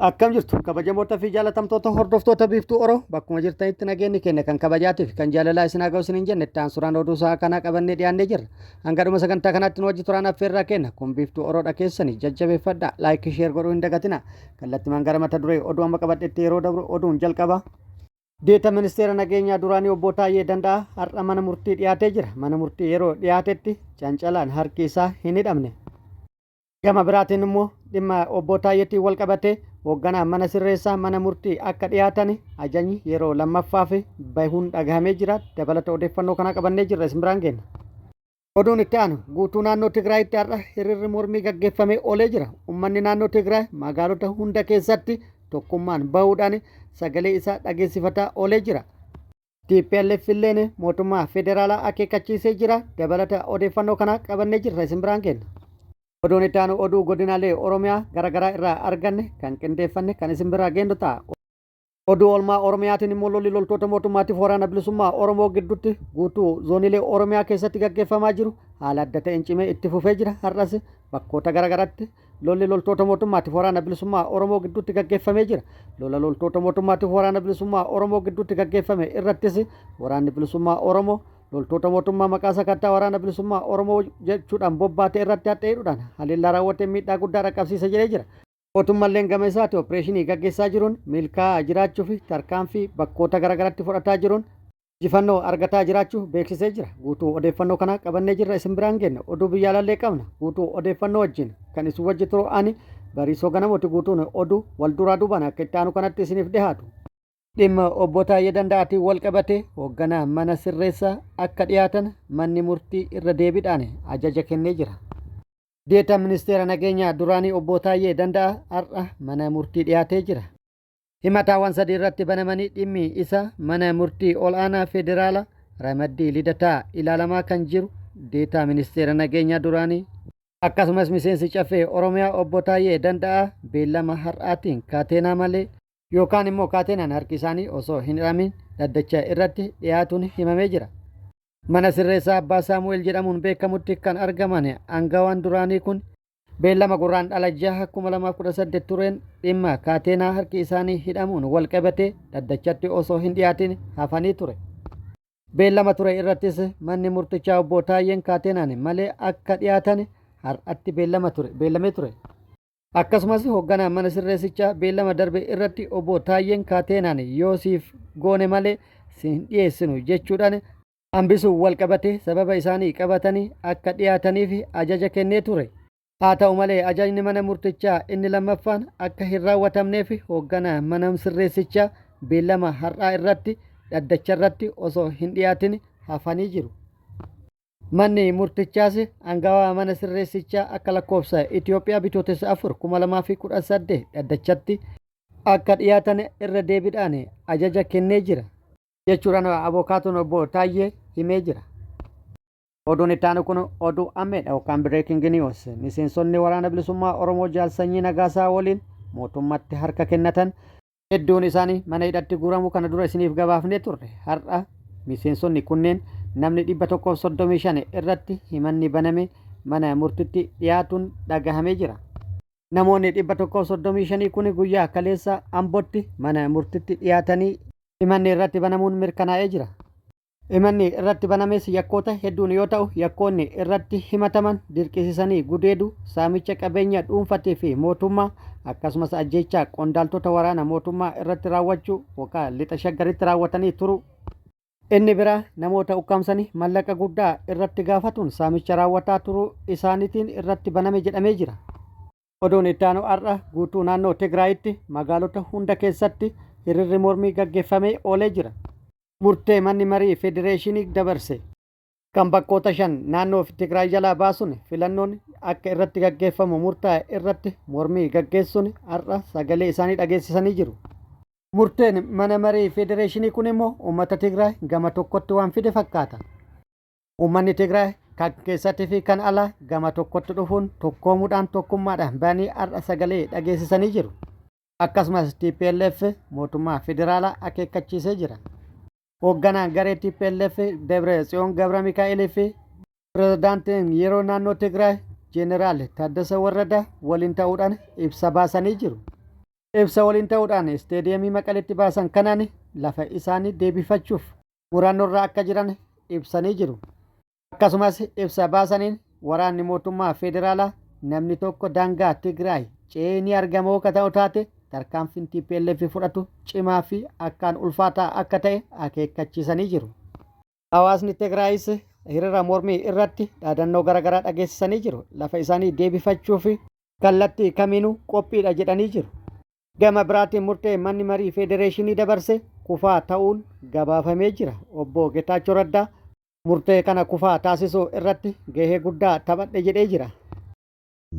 Akkam jirtu kabajamoota fi jaalatamtoota hordoftoota Biiftuu Oro, bakkuma jirtanitti nageenyi keenya kan kabajaatii fi kan jaalalaa isin haa ga'u isiniin jenne. Itti aansuudhaan oduu sa'a kanaa qabannee dhiyaannee jirra. Hanga dhuma sagantaa kanaatti nu wajji turaan affeerraa keenya. Kun Biiftuu Oroodha, keessanii jajjabeeffadha. Like, share godhuu hin dagatina. Kallattimaan gara mata duree oduu amma qabadhetti yeroo dabru, oduun jalqaba. Deeta ministeera nageenyaa duraanii obbo Taayyee Danda'aa har'a mana murtii dhiyaatee jira. Mana murtii yeroo dhiyaatetti cancalaan harki isaa hin hidhamne. Gama biraatiin immoo dhimma obbo Taayyeetiin wal qabatee hoogganaan mana sirreessaa mana murtii akka dhiyaatan ajajni yeroo lammaffaaf bahuun dhagahamee jira. Dabalata odeeffannoo kanaa qabannee jirra, isin biraan geenna. Oduun itti aanu, guutuu naannoo Tigraayitti har'a hiriirri mormii gaggeeffamee oolee jira. Uummanni naannoo Tigraay magaalota hunda keessatti tokkummaan bahuudhaan sagalee isaa dhageessifataa oolee jira. TPLF illeen mootummaa federaalaa akeekkachiisee jira. Dabalata odeeffannoo kanaa qabannee jirra, isin biraan geenna. Oduun itti aanu oduu godinaalee Oromiyaa garaagaraa irraa arganne kan qindeeffanne kan isin biraa geennu ta'a. Oduu oolmaa Oromiyaatiin immoo lolli loltoota mootummaatiif waraana bilisummaa Oromoo gidduutti guutuu zooniilee Oromiyaa keessatti gaggeeffamaa jiru haala adda ta'een cimee itti fufee jira. Har'as bakkoota garaagaraatti lolli loltoota mootummaatiif waraana bilisummaa Oromoo gidduutti gaggeeffamee jira. Lola loltoota mootummaatiif waraana bilisummaa Oromoo gidduutti gaggeeffame irrattis waraanni bilisummaa Oromoo loltoota mootummaa maqaa sakattaa waraana bilisummaa Oromoo jechuudhaan bobbaate irratti haxxeedhuudhaan haleellaa raawwateen miidhaa guddaa dhaqqabsiise jedhee jira. Mootummalleen gama isaati opereeshinii gaggeessaa jiruun milkaa'aa jiraachuu fi tarkaanfii bakkoota garaagaraatti fudhataa jiruun injifannoo argataa jiraachuu beeksisee jira. Guutuu odeeffannoo kanaa qabannee jirra, isin biraan geenna. Oduu biyya alallee qabna. Guutuu odeeffannoo wajjin kan isin wajji turu ani Bariisoo Ganamooti. Guutuun oduu wal duraa duubaan akka itti aanu kanatti isiniif dhihaatu. Dhimma obbo Taayyee Danda'aatiin wal qabatee hoogganaa mana sirreessaa akka dhiyaatan manni murtii irra deebiidhaan ajaja kennee jira. Deetaan ministeera nageenyaa duraanii obbo Taayyee Danda'aa har'a mana murtii dhiyaatee jira. Himataawwan sadii irratti banamanii dhimmi isa mana murtii ol'aanaa federaala ramaddii Lidataa ilaalamaa kan jiru deetaa ministeera nageenyaa duraanii akkasumas miseensi caffee Oromiyaa obbo Taayyee Danda'aa beellama har'aatiin kaateenaa malee yookaan immoo kaateenaan harki isaanii osoo hin hidhamin dhaddacha irratti dhiyaatuun himamee jira. Mana sirreessaa Abbaa Saamu'eel jedhamuun beekamutti kan argaman aangawaan duraanii kun beellama Gurraandhala 6 2018 tureen dhimma kaateenaa harki isaanii hidhamuun wal qabatee dhaddachatti osoo hin dhiyaatin hafanii ture. Beellama ture irrattis manni murtichaa obbo Taayyeen kaateenaan malee akka dhiyaatan har'atti beellama ture beellamee ture. Akkasumas hoogganaan mana sirreessichaa beellama darbe irratti obbo Taayyeen kaateenaan yoo siif goone malee si hin dhiyeessinu jechuudhaan hambisuun wal qabatee sababa isaanii qabatanii akka dhiyaataniif ajaja kennee ture. Haa ta'u malee ajajni mana murtichaa inni lammaffaan akka hin raawwatamneef hoogganaa mana sirreessichaa beellama har'aa irratti dhaddacha irratti osoo hin dhiyaatin hafanii jiru. Manni murtichaas angawaa mana sirreessichaa akka lakkoofsa Itoophiyaa Bitootessa 4 2018 dhaddachatti akka dhiyaatan irra deebiidhaan ajaja kennee jira. Jechuudhaan abokaatoon obbo Taayyee himee jira. Oduun itti aanu kun oduu ammeedha yookaan breaking news. Miseensonni waraana bilisummaa Oromoo Jaal Sanyii Nagaasaa waliin mootummatti harka kennatan hedduun isaanii mana hidhatti guuramuu kana dura isiniif gabaafnee turre. Har'a miseensonni kunneen namni 135 irratti himanni baname mana murtitti dhiyaatuun dhagahamee jira. Namoonni 135 kun guyyaa kaleessa Ambotti mana murtitti dhiyaatanii himanni irratti banamuun mirkanaa'ee jira. Himanni irratti banames yakkoota hedduun yoo ta'u, yakkoonni irratti himataman dirqisiisanii gudeeduu, saamicha qabeenya dhuunfatii fi mootummaa, akkasumas ajjeechaa qondaaltota waraana mootummaa irratti raawwachuu yookaan lixa Shaggaritti raawwatanii turuu. Inni biraa namoota ukkaamsanii mallaqa guddaa irratti gaafatuun saamicha raawwataa turuu isaaniitiin irratti baname jedhamee jira. Oduun itti aanu, har'a guutuu naannoo Tigraayitti magaalota hunda keessatti hiriirri mormii gaggeeffamee oolee jira. Murtee manni marii federeeshinii dabarse kan bakkoota shan naannoo Tigraay jalaa baasuun filannoon akka irratti gaggeeffamu murtaa'e irratti mormii gaggeessuun har'a sagalee isaanii dhageessisanii jiru. Murteen mana marii federeeshinii kun immoo uummata Tigraay gama tokkotti waan fide fakkaata. Uummanni Tigraay kan keessatti fi kan alaa gama tokkotti dhufuun tokkoomuudhaan tokkummaadhaan ba'anii har'a sagalee dhageessisanii jiru. Akkasumas TPLF mootummaa federaalaa akeekkachiisee jira. Hoogganaan garee TPLF Debre Tsiyoon Gabra Mikaa'elii fi pirezidaantiin yeroo naannoo Tigraay Jeneraal Taaddasa Warrada waliin ta'uudhaan ibsa baasanii jiru. Ibsa waliin ta'uudhaan isteediyeemii Maqaleetti baasan kanaan lafa isaanii deebifachuuf murannoorra akka jiran ibsanii jiru. Akkasumas ibsa baasaniin waraanni mootummaa federaalaa namni tokko daangaa Tigraay ce'ee ni argama akka ta'u taate tarkaanfiin TPLF fudhatu cimaa fi akkaan ulfaataa akka ta'e akeekkachiisanii jiru. Hawaasni Tigraayis hiriira mormii irratti dhaadannoo garaagaraa dhageessisanii jiru. Lafa isaanii deebifachuuf kallattii kamiinuu qophiidha jedhanii jiru. Gama biraatiin murtee manni marii federeeshinii dabarse kufaa ta'uun gabaafamee jira. Obbo Getaachoo Raddaa murtee kana kufaa taasisuu irratti gahee guddaa taphadhe jedhee jira.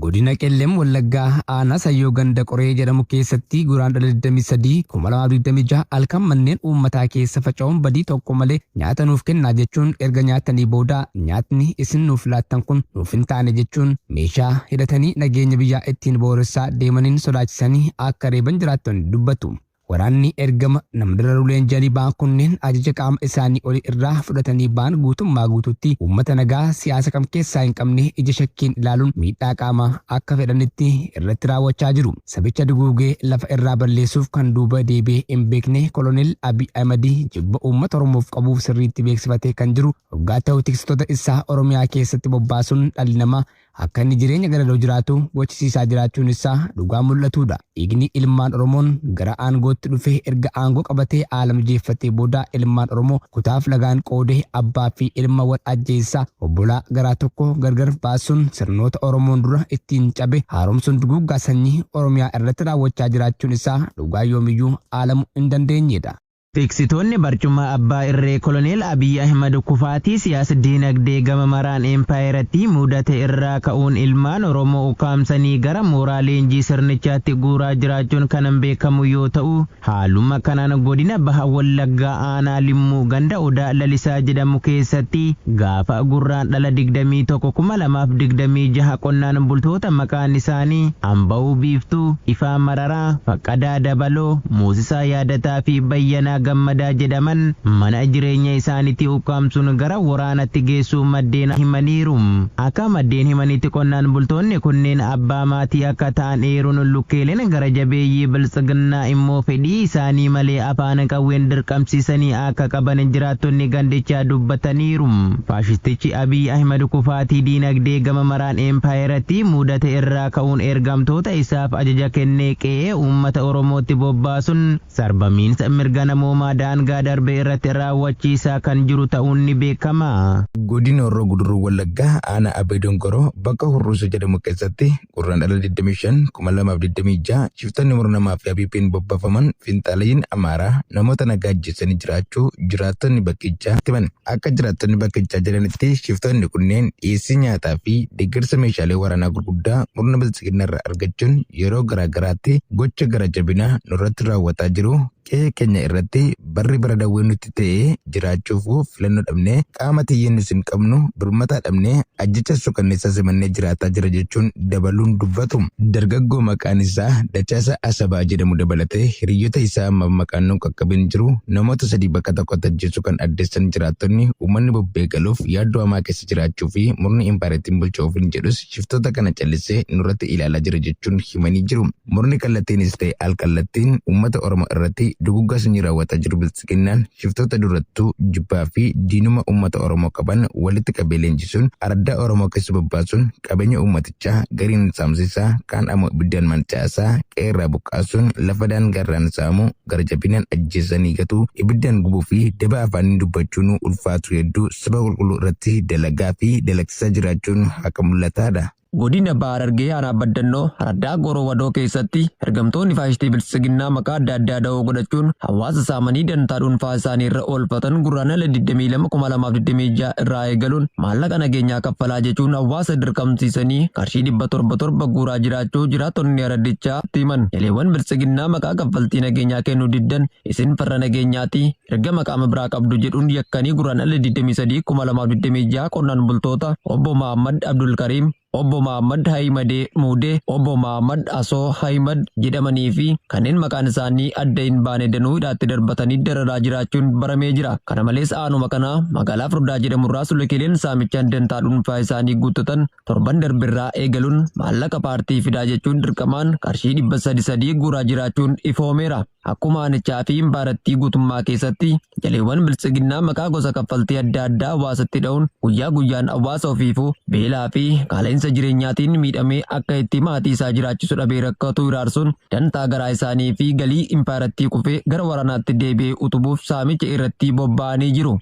Godina Qellem Wallaggaa aanaa Sayyoo ganda Qoree jedhamu keessatti Guraandhala 23, 2026 halkan manneen uummataa keessa faca'uun badii tokko malee nyaata nuuf kennaa jechuun erga nyaatanii booda nyaatni isin nuuf laattan kun nuuf hin taane jechuun meeshaa hidhatanii nageenya biyyaa ittiin booressaa deemaniin sodaachisanii akka reeban jiraattonni dubbatu. Waraanni ergama nama dararuu leenji'anii ba'an kunneen ajaja qaama isaanii olii irraa fudhatanii ba'an guutummaa guutuutti uummata nagaa siyaasa kam keessaa hin qabne ija shakkiin ilaaluun miidhaa qaamaa akka fedhanitti irratti raawwachaa jiru. Sabicha duguugee lafa irraa balleessuuf kan duuba deebi'ee hin beekne Koloneel Abiy Ahimad jibba uummata Oromoof qabuuf sirriitti beeksifatee kan jiru hoggaa ta'u tiksitoota isaa Oromiyaa keessatti bobbaasuun dhalli namaa akka inni jireenya gadadoo jiraatu gochisiisaa jiraachuun isaa dhugaa mul'atuudha. Dhiigni ilmaan Oromoon gara aangootti dhufee erga aangoo qabatee haala mijeeffatee booda ilmaan Oromoo kutaaf lagaan qoodee abbaa fi ilma wal ajjeessaa obbolaa garaa tokko gargar baasuun sirnoota Oromoon dura ittiin cabe haaromsuun duguuggaa sanyii Oromiyaa irratti raawwachaa jiraachuun isaa dhugaa yoomiyyuu haalamuu hin dandeenyedha. Tiksitoonni barcuma abbaa irree Koloneel Abiy Ahimad kufaatii siyaas-diinagdee gama maraan empaayerattii mudate irraa ka'uun ilmaan Oromoo ukkaamsanii gara mooraa leenjii sirnichaatti guuraa jiraachuun kan beekamu yoo ta'u, haaluma kanaan godina Baha Wallaggaa aanaa Limmuu ganda Odaa Lalisaa jedhamu keessatti gaafa Gurraandhala 21, 2026 qonnaan bultoota maqaan isaanii Ambawuu Biiftuu, Ifaa Mararaa, Faqqadaa Dabaloo, Moosisaa Yaadataa fi Bayyanaa Gammadaa jedhaman mana jireenya isaaniitii ukkaamsuun gara waraanatti geessuu maddeen himaniiru. Akka maddeen himanitti qonnaan bultoonni kunneen abbaa maatii akka ta'an eeruun lukkeeleen gara jabeeyyii Biltsiginnaa immoo fedhii isaanii malee afaan qawween dirqamsiisanii akka qaban jiraattonni gandichaa dubbataniiru. Faashistichi Abiy Ahimad kufaatii diinagdee gama maraan empaayerattii mudate irraa ka'uun ergamtoota isaaf ajaja kennee qe'ee uummata Oromootti bobbaasuun Sarbamiinsa mirga namoomaa daangaa darbe irratti raawwachiisaa kan jiru ta'uun ni beekama. Godina Horroo Guduruu Wallaggaa aanaa Abee Dongoroo bakka Hurruusa jedhamu keessatti Gurraandhala 25, 2026 shiftoonni murna maafiyaa PPn bobbaafaman finxaaleyyiin Amaaraa namoota nagaa ajjeesanii jiraachuu jiraattonni bakkichaa himan. Akka jiraattonni bakkichaa jedhanitti shiftoonni kunneen dhiyeessii nyaataa fi deeggarsa meeshaalee waraanaa gurguddaa murna Biltsiginnaa irraa argachuun yeroo garaa garaatti gocha gara jabinaa nurratti raawwataa jiru. Qe'ee keenya irratti barri bara dawwee nutti ta'ee jiraachuufuu filannoo dhabnee qaama tiyyennus hin qabnu, birmataa dhabnee ajjeechaa suukanneessaa simannee jiraataa jira jechuun dabaluun dubbatu. Dargaggoo maqaan isaa Dachaasaa Asabaa jedhamu dabalatee hiriyyota isaa ammaaf maqaan nu hin qaqqabin jiru namoota 3 bakka tokkotti ajjeesuu kan addeessan jiraattonni, uummanni bobba'ee galuuf yaaddoo hamaa keessa jiraachuu fi murni impaayerattiin bulcha ofiin jedhus shiftoota kana callisee nurratti ilaalaa jira jechuun himanii jiru. Murni kallattiinis ta'e al kallattiin uummata Oromoo irratti duguuggaa sanyii raawwataa jiru Biltsiginnaan shiftoota durattuu jibbaa fi diinummaa uummata Oromoo qaban walitti qabee leenjisuun araddaa Oromoo keessa bobbaasuun qabeenya uummatichaa gariin saamsisaa kaan ammoo ibiddaan mancaasaa qe'ee irraa buqqaasuun lafa daangaarraan saamuu gara jabinaan ajjeesanii gatuu ibiddaan gubuu fi daba afaaniin dubbachuunuu ulfaatu hedduu saba qulqulluu irratti dalagaa fi dalagsisaa jiraachuun haqa mul'ataadha. Godina Baha Harargee Aanaa Baddannoo Araddaa Gooroo Wadoo keessatti ergamtoonni faashistii Biltsiginnaa maqaa adda addaa da'oo godhachuun hawaasa saamanii dantaa dhuunfaa isaanii irra oolfatan Gurraandhala 22, 2026 irraa eegaluun maallaqa nageenyaa kaffalaa jechuun hawaasa dirqamsiisanii qarshii 700 torba guuraa jiraachuu jiraattonni araddichaa himan. Jaleewwan Biltsiginnaa maqaa kaffaltii nageenyaa kennuu diddan isin farra nageenyaati, ergama qaama biraa qabdu jedhuun yakkanii Gurraandhala 23, 2026 qonnaan bultoota Obbo Mahaammad Abdulkariim, Obbo Mahammad Hayimadee Muudee, Obbo Mahammad Asoo Hayimad jedhamanii fi kanneen maqaan isaanii adda hin baane danuu hidhaatti darbatanii dararaa jiraachuun baramee jira. Kana malees aanuma kana magaalaa Furdaa jedhamurraa sulukiileen saamichaan dantaa dhuunfaa isaanii guuttatan torban darbirraa eegaluun maallaqa paartii fidaa jechuun dirqamaan qarshii 300 guuraa jiraachuun ifoomeera. Akkuma aanichaa fi imbaarattii guutummaa keessatti jaleewwan biltsiginnaa maqaa gosa kaffaltii adda addaa hawaasatti dha'uun guyyaa guyyaan hawaasa ofiifuu beelaa fi qaala'insa jireenyaatiin miidhamee akka itti maatii isaa jiraachisu dhabee rakkatu iraarsuun dantaa garaa isaanii fi galii imbaarattii kufee gara waraanaatti deebi'ee utubuuf saamicha irratti bobba'anii jiru.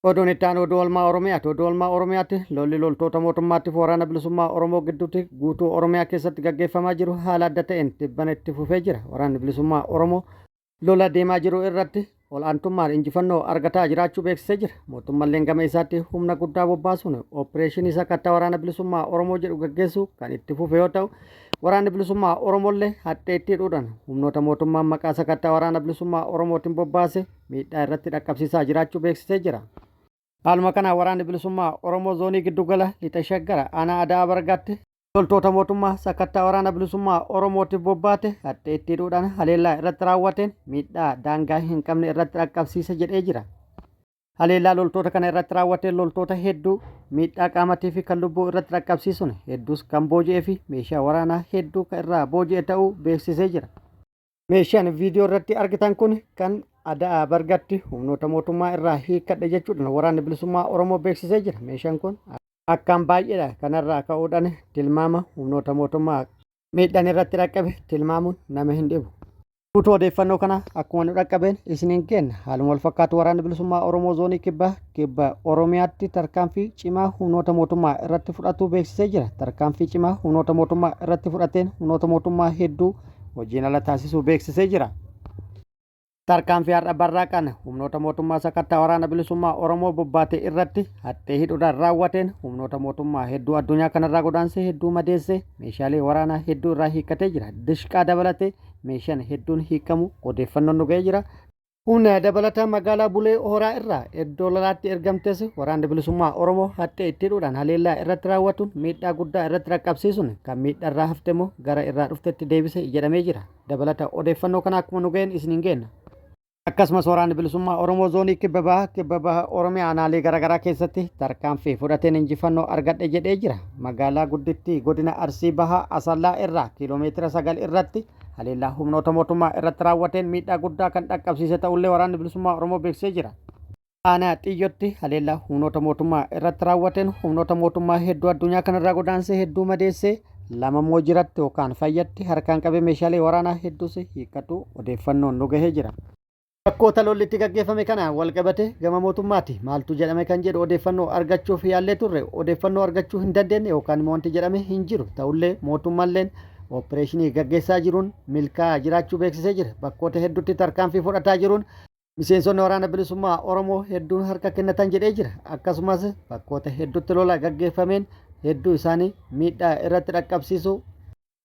Oduun itti aanu oduu oolmaa Oromiyaati. Oduu oolmaa Oromiyaatti lolli loltoota mootummaatti fi waraana bilisummaa Oromoo gidduutti guutuu Oromiyaa keessatti gaggeeffamaa jiru haala adda ta'een tibbana itti fufee jira. Waraanni bilisummaa Oromoo lola deemaa jiru irratti ol'aantummaan injifannoo argataa jiraachuu beeksisee jira. Mootummalleen gama isaatti humna guddaa bobbaasuun opereeshinii sakattaa waraana bilisummaa Oromoo jedhu gaggeessu kan itti fufe yoo ta'u, waraanni bilisummaa Oromollee haxxee itti hidhuudhaan humnoota mootummaan maqaa sakattaa waraana bilisummaa Oromootiin bobbaase miidhaa irratti dhaqqabsiisaa jiraachuu beeksisee jira. Haaluma kanaan waraanni bilisummaa Oromoo zoonii giddugala lixa shaggara aanaa Ada'aa Bargaatti loltoota mootummaa sakattaa waraana bilisummaa Oromootiif bobbaate haxxee itti hidhuudhaan haleellaa irratti raawwateen miidhaa daangaa hin qabne irratti dhaqqabsiise jedhee jira. Haleellaa loltoota kana irratti raawwateen loltoota hedduu miidhaa qaamatii fi kan lubbuu irratti dhaqqabsiisuun hedduus kan booji'ee fi meeshaa waraanaa hedduu kan irraa booji'e ta'uu beeksisee jira. Meeshaan viidiyoo irratti argitan kun kan Ada'aa Bargatti humnoota mootummaa irraa hiikkadhe jechuudhaan waraanni bilisummaa Oromoo beeksisee jira. Meeshaan kun akkaan baay'eedha. Kanarraa ka'uudhaan tilmaama humnoota mootummaa miidhaan irratti dhaqqabe tilmaamuun nama hin dhibu. Guutuu odeeffannoo kana akkuma nu dhaqqabeen isiniin kenna. Haaluma wal fakkaatu waraanni bilisummaa Oromoo zoonii kibba kibba Oromiyaatti tarkaanfii cimaa humnoota mootummaa irratti fudhatu beeksisee jira. Tarkaanfii cimaa humnoota mootummaa irratti fudhateen humnoota mootummaa hedduu hojiin ala taasisuu beeksisee jira. Tarkaanfii har'a barraaqaan humnoota mootummaa sakattaa waraana bilisummaa Oromoo bobbaate irratti haxxee hidhuudhaan raawwateen humnoota mootummaa hedduu addunyaa kanarraa godaansee hedduu madeesse meeshaalee waraanaa hedduu irraa hiikkatee jira. Dishqaa dabalatee meeshaan hedduun hiikamu odeeffannoon nu ga'ee jira. Humna dabalataa magaalaa Bulee Horaa irraa iddoo lolaatti ergamtes waraanni bilisummaa Oromoo haxxee itti hidhuudhaan haleellaa irratti raawwatuun miidhaa guddaa irratti dhaqqabsiisuun kan miidhaa irraa hafte immoo gara irraa dhuftetti deebise jedhamee jira. Dabalata odeeffannoo kana akkuma nu ga'een isiniin geenna. Akkasumas waraanni bilisummaa Oromoo zoonii kibba baha kibba baha Oromiyaa aanaalee garaagaraa keessatti tarkaanfii fudhateen injifannoo argadhe jedhee jira. Magaalaa guddittii godina Arsii Bahaa Asallaa irraa kiiloomeetira 9 irratti haleellaa humnoota mootummaa irratti raawwateen miidhaa guddaa kan dhaqqabsiise ta'ullee waraanni bilisummaa Oromoo beeksisee jira. Aanaa Xiyyotti haleellaa humnoota mootummaa irratti raawwateen humnoota mootummaa hedduu addunyaa kanarraa godaansee hedduu madeessee lama immoo jiratti yookaan fayyatti harkaan qabee meeshaalee waraanaa hedduus hiikkatu odeeffannoon nu gahee jira. Bakkoota lolli itti gaggeeffame kanaan walqabate gama mootummaati maaltu jedhame kan jedhu odeeffannoo argachuuf yaallee turre odeeffannoo argachuu hin dandeenye yookaan immoo wanti jedhame hin jiru. Ta'ullee mootummaalleen opereeshinii gaggeessaa jiruun milkaa'aa jiraachuu beeksisee jira. Bakkoota hedduutti tarkaanfii fudhataa jiruun miseensonni waraana bilisummaa Oromoo hedduun harka kennatan jedhee jira. Akkasumas bakkoota hedduutti lola gaggeeffameen hedduu isaanii miidhaa irratti dhaqqabsiisuu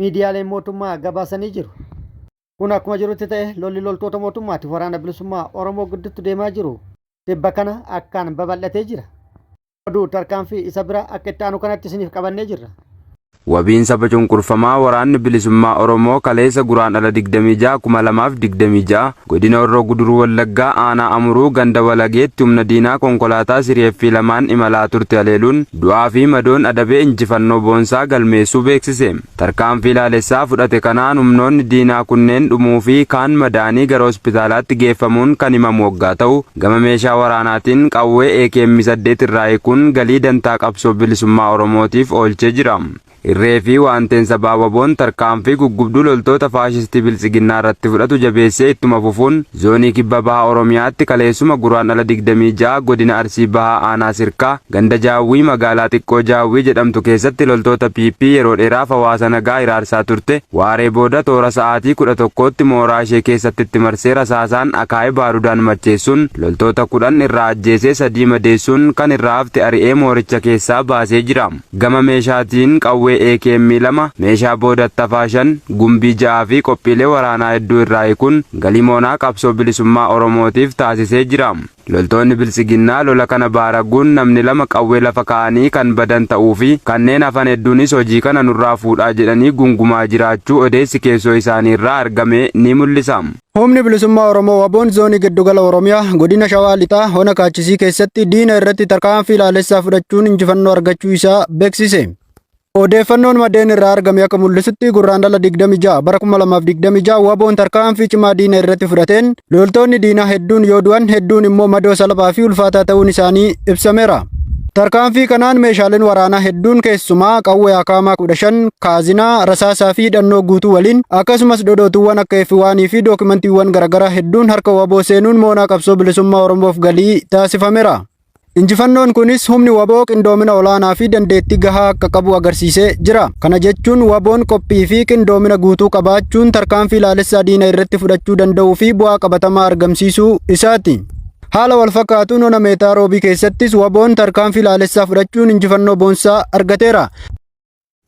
miidiyaaleen mootummaa gabaasanii jiru. Kun akkuma jirutti ta'e lolli loltoota mootummaatiif waraana bilisummaa Oromoo gidduutti deemaa jiru tibba kana akkaan babal'atee jira. Oduu tarkaanfii isa bira akka itti aanu kanatti isiniif qabannee jirra. Wabiin saba cunqurfamaa waraanni bilisummaa Oromoo kaleessa Guraandhala 26, 2026 godina Horroo Guduruu Wallaggaa aanaa Amuruu ganda Walageetti humna diinaa konkolaataa siriiffii lamaan imalaa turte haleeluun du'aa fi madoon adabee injifannoo boonsaa galmeessuu beeksise. Tarkaanfii laalessaa fudhate kanaan humnoonni diinaa kunneen dhumuu fi kaan madaanii gara hospitaalaatti geeffamuun kan himamu waggaa ta'u, gama meeshaa waraanaatiin qawwee AKM 8 irraa hiikuun galii dantaa qabsoo bilisummaa Oromootiif oolchee jira. Irree fi waanteen sabaa WBOn tarkaanfii guggubduu loltoota faashistii biltsiginnaa irratti fudhatu jabeessee ittuma fufuun zoonii kibba baha Oromiyaatti kaleessuma Guraandhala 26 godina Arsii Bahaa aanaa Sirkaa ganda Jaawwii magaalaa xiqqoo Jaawwii jedhamtu keessatti loltoota PP yeroo dheeraaf hawaasa nagaa hiraarsaa turte waaree booda toora sa'aatii 11tti mooraa ishee keessatti itti marsee rasaasaan akaa'ee baarudaan macheessuun loltoota 10 irraa ajjeesee 3 madeessuun kan irraa hafte ari'ee mooricha keessaa baasee jira. Gama meeshaatiin qawwee qawwee AKM 2, meeshaa boodatti hafaa 5, gumbii 6 fi qophiilee waraanaa hedduu irraa hiikuun galii moonaa qabsoo bilisummaa Oromootiif taasisee jira. Loltoonni Biltsiginnaa lola kana baaraguun namni 2 qawwee lafa kaa'anii kan badan ta'uu fi kanneen hafan hedduunis hojii kana nurraa fuudhaa jedhanii gungumaa jiraachuu odeessi keessoo isaanii irraa argame ni mul'isa. Humni Bilisummaa Oromoo WBOn Zoonii Giddugala Oromiyaa Godina Shawaa Lixaa Ona Kaachisii keessatti diina irratti tarkaanfii laalessaa fudhachuun injifannoo argachuu isaa beeksise. Odeeffannoon maddeen irraa argame akka mul'isutti Gurraandhala 26 bara 2026 WBOn tarkaanfii cimaa diina irratti fudhateen loltoonni diinaa hedduun yoo du'an hedduun immoo madoo salphaa fi ulfaataa ta'uun isaanii ibsameera. Tarkaanfii kanaan meeshaaleen waraanaa hedduun keessumaa qawwee akaamaa 15, kaazinaa, rasaasaa fi hidhannoo guutuu waliin akkasumas dhodhootuuwwan akka F1 fi dookimantiiwwan garaagaraa hedduun harka WBO seenuun moonaa qabsoo bilisummaa Oromoof galii taasifameera. Injifannoon kunis humni WBO qindoomina olaanaa fi dandeettii gahaa akka qabu agarsiisee jira. Kana jechuun WBOn qophii fi qindoomina guutuu qabaachuun tarkaanfii laalessaa diina irratti fudhachuu danda'uu fi bu'aa qabatamaa argamsiisuu isaati. Haala wal fakkaatuun ona Meetaa Roobii keessattis WBOn tarkaanfii laalessaa fudhachuun injifannoo boonsaa argateera.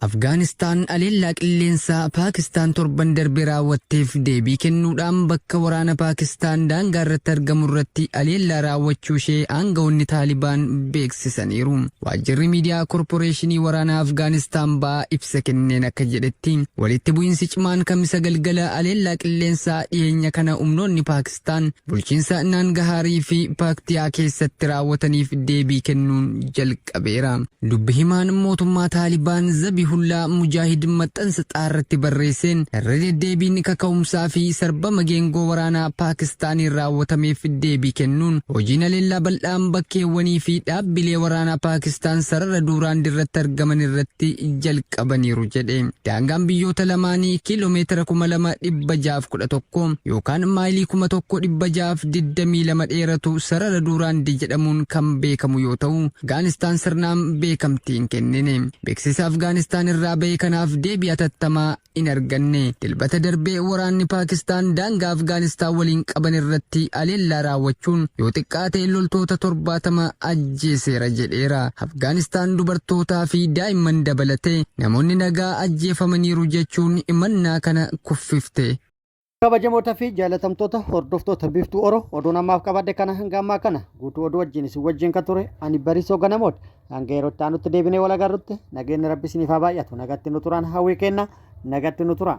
Afgaanistaan aleellaa qilleensaa Paakistaan torban darbe raawwatteef deebii kennuudhaan bakka waraana Paakistaan daangaa irratti argamu irratti aleellaa raawwachuu ishee aangawoonni Taalibaan beeksisaniiru. Waajjirri miidiyaa korporeeshinii waraanaa Afgaanistaan ba'aa ibsa kenneen akka jedhetti walitti bu'iinsi cimaan Kamisa galgala aleellaa qilleensaa dhiyeenya kana humnoonni Paakistaan bulchiinsa Naangahaarii fi Paaktiyaa keessatti raawwataniif deebii kennuun jalqabeera. Dubbi himaan mootummaa Taalibaan Zabihullaa Mujaahid maxxansa xaarratti barreesseen irra deddeebiin kaka'umsaa fi sarbama geengoo waraanaa Paakistaaniin raawwatameef deebii kennuun hojiin aleellaa bal'aan bakkeewwanii fi dhaabbilee waraanaa Paakistaan sarara Duuraand irratti argaman irratti jalqabaniiru jedhe. Daangaan biyyoota lamaanii kiiloomeetira 2611 yookaan maayilii 1622 dheeratu sarara Duuraand jedhamuun kan beekamu yoo ta'u, Afgaanistaan sirnaan beekamtii hin kennine. Beeksisa Afgaanistaan irraa ba'e kanaaf deebii hatattamaa hin arganne. Dilbata darbee waraanni Paakistaan daangaa Afgaanistaan waliin qaban irratti aleellaa raawwachuun yoo xiqqaate loltoota 70 ajjeeseera jedheera. Afgaanistaan dubartootaa fi daa'imman dabalatee namoonni nagaa ajjeefamaniiru jechuun himannaa kana kuffifte. Kabajamoota fi jaalatamtoota hordoftoota Biiftuu Oro, oduun ammaaf qabadhe kana hanga ammaa kana guutuu oduu wajjin isin wajjin kan ture ani Bariisoo Ganamooti. Hanga yeroo itti aanutti deebinee wal agarrutti nageenyi Rabbi isiniif haa baay'atu. Nagatti nu turaan hawwii kenna. Nagatti nu tura.